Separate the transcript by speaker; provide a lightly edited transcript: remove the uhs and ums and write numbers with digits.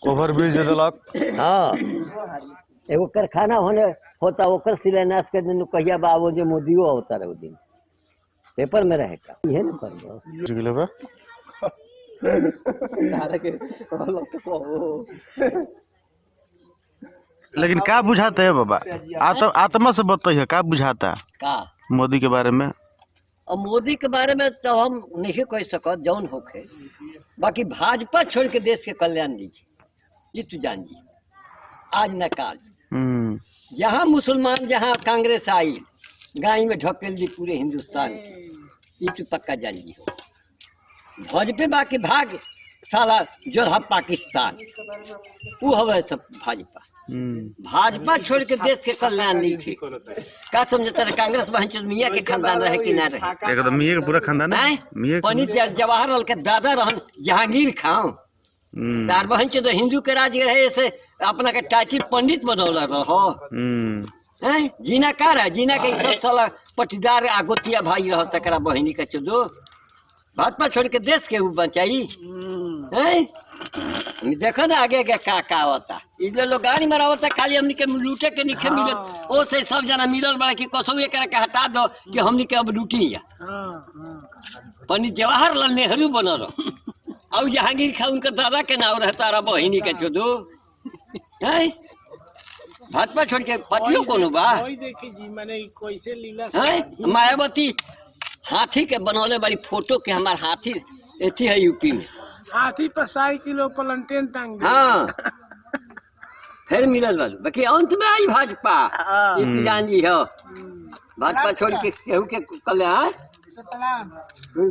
Speaker 1: Over bridge दे देलक।
Speaker 2: हाँ, एगो कारखाना होने होता, ओकर शिलान्यास के दिन कहिया बाबू जे मोदियो अवतार रहे, दिन पेपर में रहे का इहे न करबो।
Speaker 1: गेलै बा। लेकिन का बुझाता है बाबा, आत्मा से बतइहे, का बुझाता
Speaker 2: का
Speaker 1: मोदी के बारे में?
Speaker 2: अब मोदी के बारे में तो हम नहीं कह सकत, जौन होखे, बाकी भाजपा छोड़ के देश के कल्याण दीजिए, ये तू जान जी, आज न काल। जहाँ मुसलमान, जहाँ कांग्रेस आई, गाय में ढकेल दी पूरे हिंदुस्तान के, ये तू पक्का जान जी हो। भाजपे बाकी भाग साला जोरहा पाकिस्तान, वो हवे सब भाजपा। भाजपा छोड़ के देश के कल्याण नहीं थी। का समझता रहे कांग्रेस बहन मियाँ के खानदान रहे कि ना रहे?
Speaker 1: एकदम मियाँ के पूरा खानदान है।
Speaker 2: हैं?
Speaker 1: मियाँ के।
Speaker 2: पंडित जवाहरलाल के दादा रहन जहांगीर खान। तार बहन चोद हिंदू के राज रहे से अपना के टाची पंडित बनौला रहो। हैं? जीना का रहा जीना के सब साला पटीदार आ गोतिया भाई रह, तकरा बहिनी के चोदो भाजपा छोड़ के देश के ऊ बचाई। हैं? देखो ना आगे के का का होता, इसलिए लोग गाड़ी मरावता, खाली हमनी के लूटे के निखे मिलत, ओ से सब जना मिलल बड़ा कि कसौ एकरा के हटा दो कि हमनी के अब लूटी जा। पंडित जवाहरलाल नेहरू बनल रहो और जहांगीर खान उनका दादा के नाम रहे, तारा बहिनी के चोदो। हैं? भाजपा छोड़ के पटियो कोनो बा?
Speaker 3: वही देखी जी, माने ई कैसे लीला।
Speaker 2: हैं? मायावती हाथी के बनौले वाली फोटो के, हमार हाथी एथी है यूपी में।
Speaker 3: हाथी पर साइकिल और प्लंटेन टांग दिया।
Speaker 2: हाँ, फिर मिलल बालू, बाकी अंत में आई भाजपा।
Speaker 3: हाँ।
Speaker 2: ये तो जान जी हो, भाजपा छोड़ के केहू के कल्याण।
Speaker 3: सतनाम।